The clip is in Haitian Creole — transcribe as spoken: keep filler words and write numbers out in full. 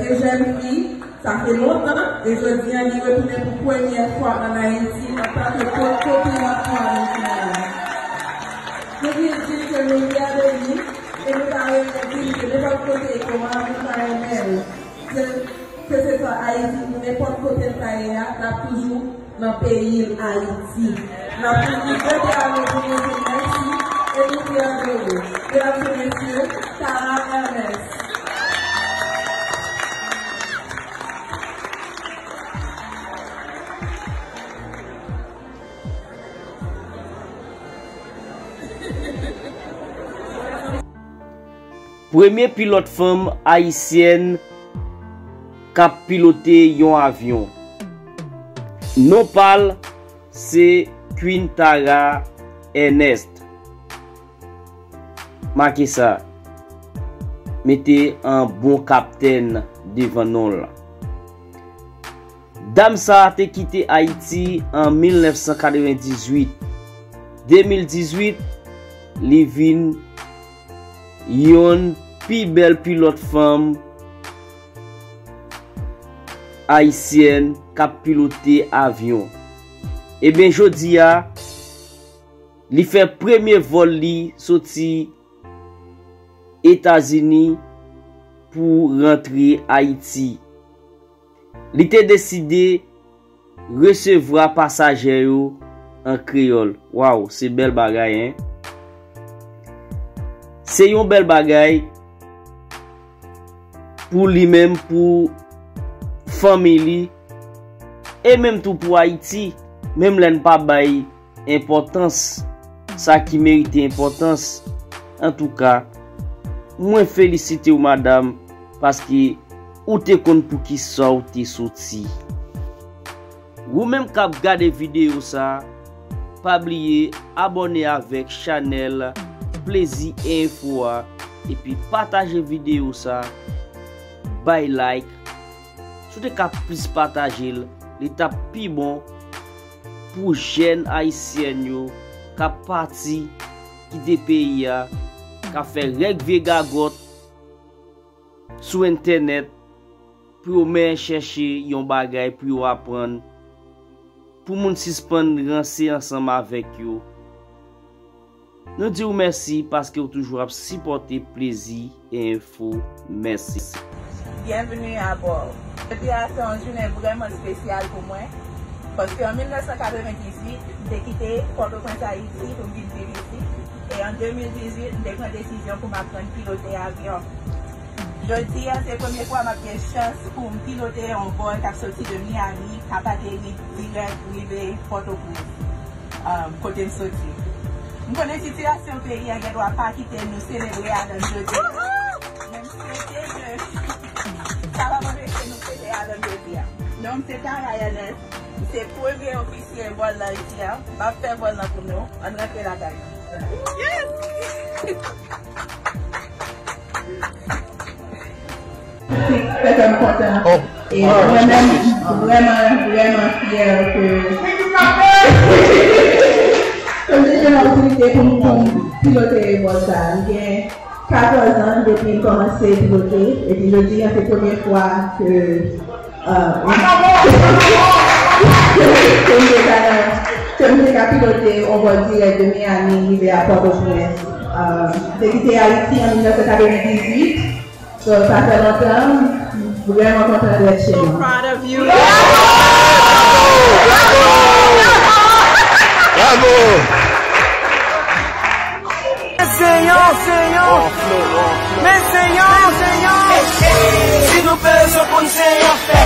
Eugène Louis, sa fè lontan, e jodi a li retounen pou premyè fwa ann Ayiti antanke pòtpawòl Gouvènman Ayisyen an. Nou vle di l ke nou vyè de li, e nou ta renmen di l ke nenpòt kote l ye a, nou ta renmen l. Ke, ke se swa Ayiti, nenpòt kote l ta ye a, l ap toujou nan peyi l Ayiti. N ap toujou jete a nou pou nou di mèsi e nou fyè de ou. Medam e mesye, Tara Ernest. Premye pilòt fanm ayisyèn k ap pilote yon avyon. Non pa l se Quintara Ernest. Make sa. Mete an bon kaptèn devan non l. Dam sa a te kite Ayiti an mil nèf san katrevendizuit. De mil dizuit, li vin yonn pi bèl pilòt fanm ayisyèn k ap pilote avyon. Ebyen, jodi a, li fè premye vòl li soti Etazini pou rantre Ayiti. Li te deside resevwa pasaje yo an kreyòl. Waw, se bèl bagay, en! Se yon bèl bagay pou li menm, pou fanmi li, e menm tou pou Ayiti, menm lè n pa bay enpòtans, sa ki merite enpòtans. Antouka, mwen felisite w, madanm, paske ou te konn pou ki sa w te soti. Ou menm k ap gade videyo sa, pa bliye abòne avèk chanèl Plezi Enfo a, epi pataje videyo sa, bay like. Si w te ka plis pataje l, li t ap pi bon pou jèn ayisyèn yo k ap pati kite peyi a, k ap fè règ vye gagòt sou entènèt pou yo men chèche yon bagay pou yo aprann, pou moun sispann ranse ansanm avèk yo. Nou di w mèsi paske w toujou ap sipòte Plezi Enfo. Mèsi. Byenveni abò. Jodi a se yon jounen vrèman espesyal pou mwen, paske an mil nèf san katrevendizuit, m te kite Pòtoprens, Ayiti, pou m vin viv isit, e an de mil dizuit, m te pran desizyon pou m aprann pilote avyon. Jodi a, se premye fwa m ap gen chans pou m pilote yon vòl k ap soti de Miami, k ap ateri dirèk rive Pòtoprens, um, kote m soti. M konnen sitiyasyon peyi a gen dwa pa kite nou selebre adan jodi a, men m swete ke sa p ap anpeche nou fete adan jodi a. Non m se Tara Ernest, m se premye ofisye vòl la isi a, m ap fè vòl lan pou nou, ann rantre lakay nou. Yes! Fè kè m kontan. E mwen menm, vrèman, vrèman fyè ke ke m te jwenn opòtinite pou m, pou m pilote vòl sa. M gen katòz an depi m kòmanse pilote, epi jodi a se premye fwa ke, euh, ke m te ka nan, ke m te ka pilote yon vòl dirèk de Miami rive a Pòtoprens. Euh, m te kite Ayiti an mil nèf san katrevendizuit. So, sa fè lontan, m vrèman kontan d'être chez moi. Bravo! Seyon, seyon, men seyon, seyon. Si nou bezwen konn seyon, fè